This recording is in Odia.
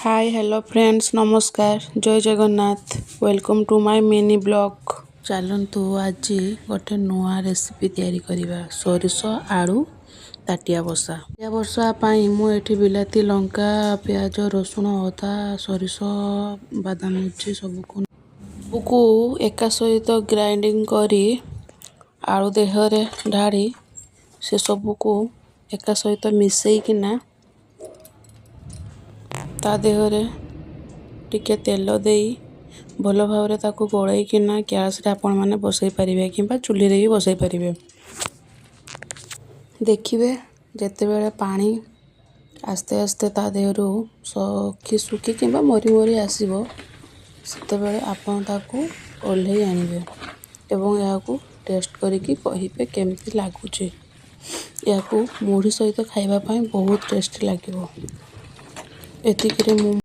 ହାଏ, ହ୍ୟାଲୋ ଫ୍ରେଣ୍ଡସ୍, ନମସ୍କାର, ଜୟ Jagannath. Welcome to my mini vlog. ଚାଲନ୍ତୁ, ଆଜି ଗୋଟେ ନୂଆ ରେସିପି ତିଆରି କରିବା, ସୋରିଷ ଆଳୁ ତାଟିଆ ବସା। ତାଟିଆ ବସା ପାଇଁ ମୁଁ ଏଠି ବିଲାତି, ଲଙ୍କା, ପିଆଜ, ରସୁଣ, ଅଦା, ସୋରିଷ, ବାଦାମ ମଞ୍ଜି ସବୁକୁ ଏକା ସହିତ ଗ୍ରାଇଣ୍ଡିଙ୍ଗ କରି ଆଳୁ ଦେହରେ ଢାଳି, ସେସବୁକୁ ଏକା ସହିତ ମିଶେଇକିନା ତା ଦେହରେ ଟିକେ ତେଲ ଦେଇ ଭଲ ଭାବରେ ତାକୁ ଗୋଳେଇକିନା ଗ୍ୟାସ୍ରେ ଆପଣମାନେ ବସେଇ ପାରିବେ କିମ୍ବା ଚୁଲିରେ ବି ବସେଇ ପାରିବେ। ଦେଖିବେ, ଯେତେବେଳେ ପାଣି ଆସ୍ତେ ଆସ୍ତେ ତା ଦେହରୁ ଶୁଖି ଶୁଖି କିମ୍ବା ମରି ମରି ଆସିବ, ସେତେବେଳେ ଆପଣ ତାକୁ ଓହ୍ଲେଇ ଆଣିବେ ଏବଂ ଏହାକୁ ଟେଷ୍ଟ କରିକି କହିବେ କେମିତି ଲାଗୁଛି। ଏହାକୁ ମୁଢ଼ି ସହିତ ଖାଇବା ପାଇଁ ବହୁତ ଟେଷ୍ଟି ଲାଗିବ। ଏତିକିରେ ମୁଁ